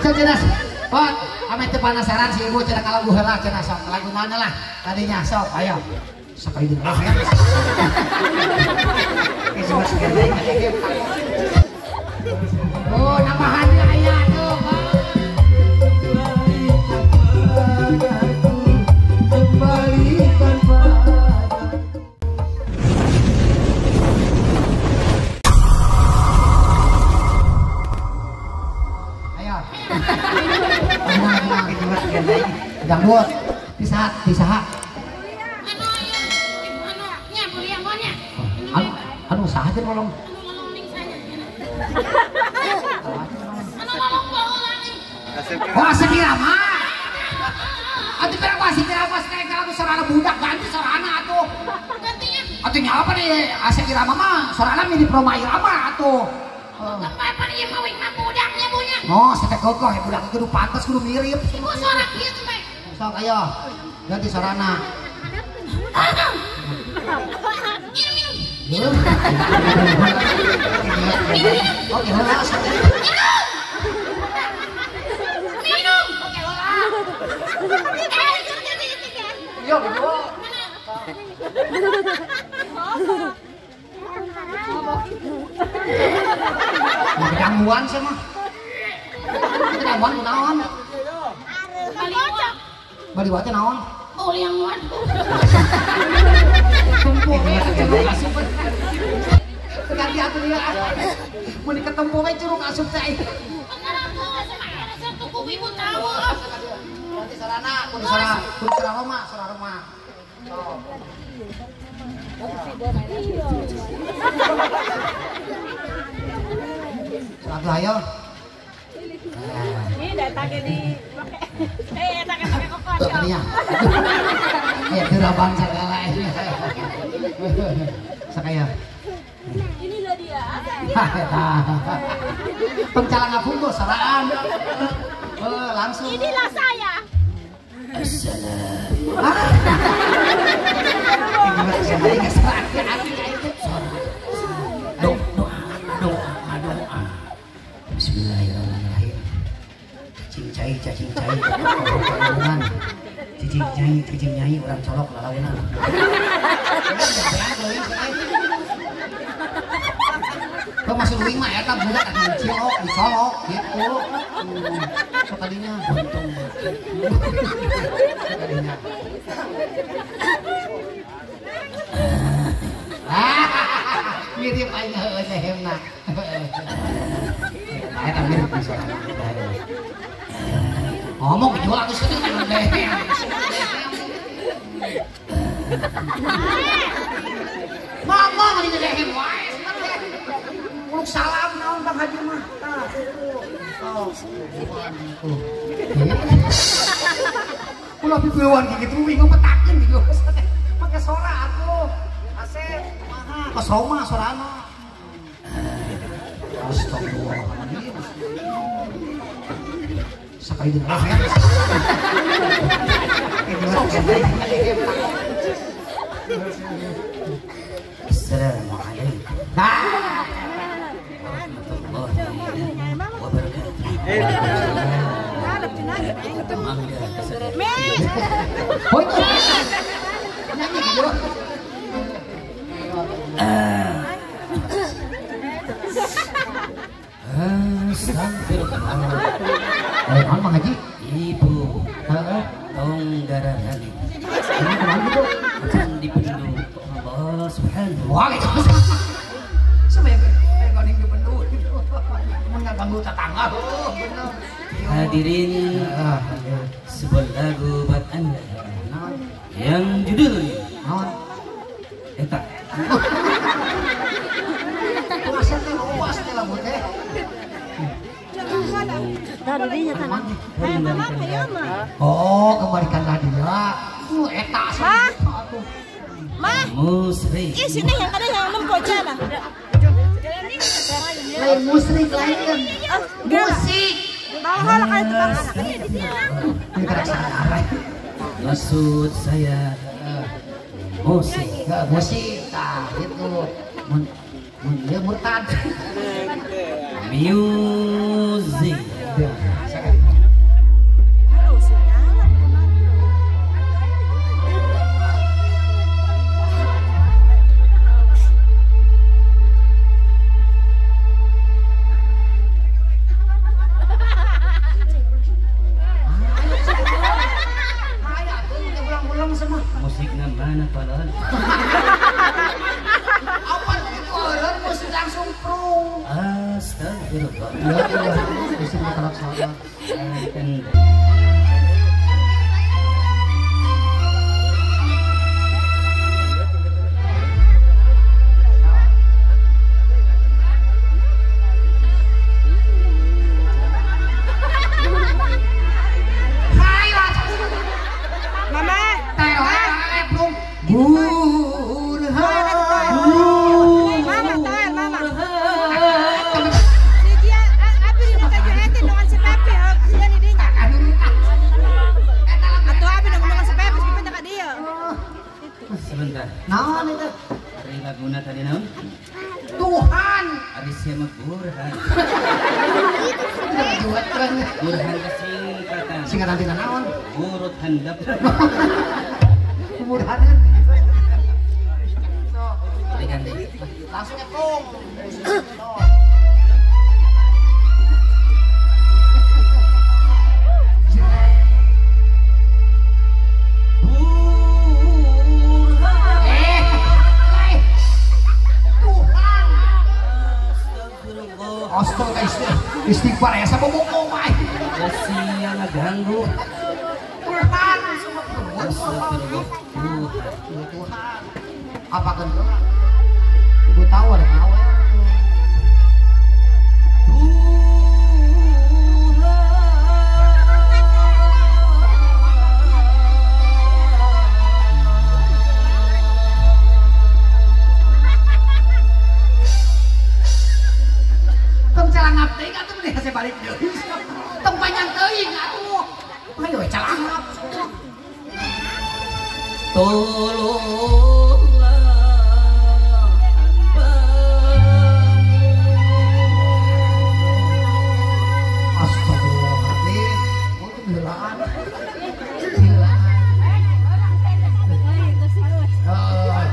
Cenah. Pak, ame teu penasaran si ibu cenah ka lagu heula cenah sok. Lagu naon lah tadinya sok ayo. Sakali deui ya. Oh, nambahan deui aya tuh. Kembalikan padaku. Ayo. Dangdut bisa bisa. Anu saha teh nolong. Anu nolong ning saya. Anu nolong baheula ning. Oh, Asep Irama. Atuh pirang Asep Irama kayak lagu sorana budak ganti sorana atuh. Gantinya. Atuh nya apa nih Asep Irama mah sorana mirip Roma Irama atuh. Tempat ieu mah wing mah budaknya bunya. Oh, saya teh kokoh ya budak kudu pantes kudu mirip. Ibu sora kieu teh. Sok ayo. Ganti sorana. Minum. Oke, heula. Minum. Oke, heula. Yo, yo. Gangguan sih mah. Itu gangguan kunaon? Baliwat teh naon? Oh, yang wan. Tempo we curug asup. Ganti atuh dia. Mun diketempo we curug asup teh. Bener atuh sama era tuku ibu tahu. Ganti sarana, kudu sora, kudu sora Roma, sora Roma. Sok ayo. Ini datangnya di pakai pakai kokos. Tuh ya. Ya diraban segala ini. Sakaya. Ini lah dia. Pencala ngapungko saraan. Langsung. Inilah saya. Assalam. Doa doa. Bismillahirrahmanirrahim. Cacing cai, cacing cai, cacing nyai, cacing nyai, orang colok lalaunan. Kau masuk luing mah eta budak atuh dicolok, dicolok gitu. Sok tadinya untung. Tadinya. Mirip aing heueuh sehemna. Eta mirip bisa. Ngomong jual atuh seueur deh. Ngomong di dehem wae. Uluk salam naon Bang Haji mah. Tah. Oh. Ulah pipiluan kitu wing ngometakeun gitu. Make sora atuh. Asep kumaha? Kos Roma sorana. Astagfirullahaladzim. Sakali deui ya. Assalamualaikum warahmatullahi wabarakatuh. Astagfirullah. Bang Haji? Ibu, tong darah hati. Akan dipendung Allah Subhanahu. Wah, gitu. Sama yang gading dipendung gitu. Mun ngaganggu tetangga. Oh, bener. Hadirin, sebuah lagu buat Anda yang judulnya naon? Eta. Puasa teh luas teh lagu teh. Oh, kembalikanlah dia. Eta Ma. Musrik. Ih, sini yang ada yang enam koca lah. Lain musrik lain. Musik. Maksud saya musik. Musik, tah gitu. Mun dia murtad. Music. Musik. Musiknya mana tolol? Apa itu orang musik langsung prung. Astagfirullah. Ya, musik kalau salah. Sebentar. Naon itu? Ari laguna tadi naon? Tuhan. Ari sia mah Burhan. Burhan kesingkatan. Singkatan tina naon? Urut handap. Burhan. Langsung nyepung. Astaga, istighfar ya sama bobo mah. Sia ngaganggu. Tuhan, astagfirullah. Tuhan. Apa kan? Ibu tahu ada tahu. Tong calangap teuing atuh meni hese balik deui. Tong panjang teuing atuh. Ayo calangap. Tolonglah hambamu. Astagfirullahaladzim. Oh itu helaan. Helaan.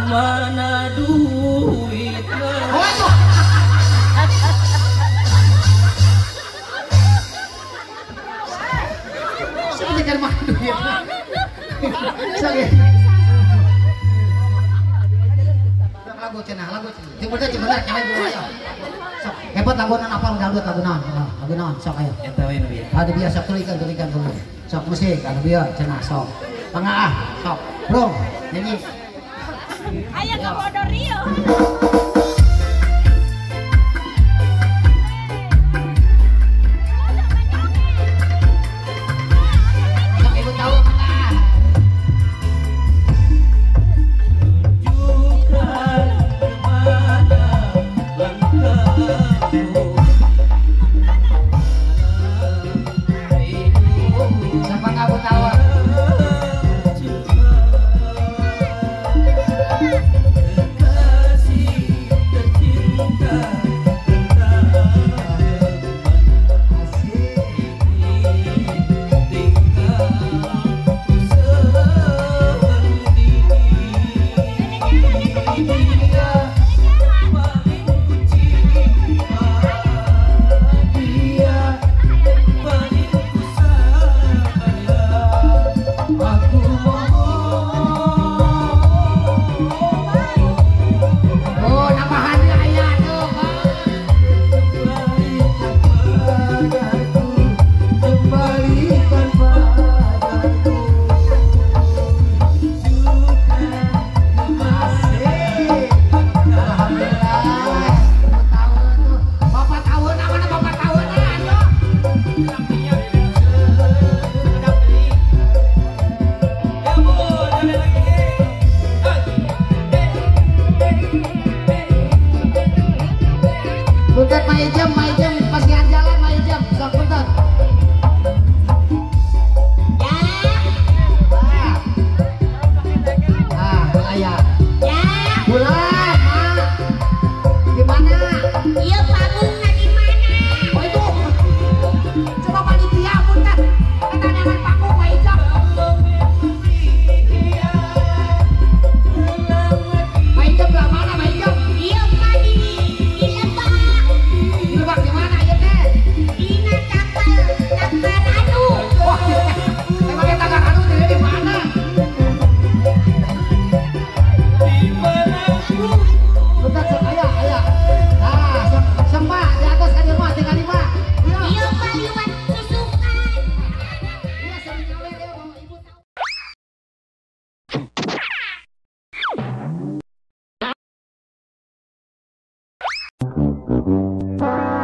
Mana duit? Oh itu. Sebentar makan duit. Lagu cenah, lagu cenah. Timbul bener, nyawa ibu ayo. Sok, hebat lagu naon apa dangdut lagu naon? Lagu naon sok ayo. Eta we nu bieu. Anu bieu sok tulikeun tulikeun dulu. Sok musik anu bieu cenah sok. Mangga ah, sok. Bro, nyanyi. Ayo ke Bodorio. Iya, panggungnya di mana? Thank you.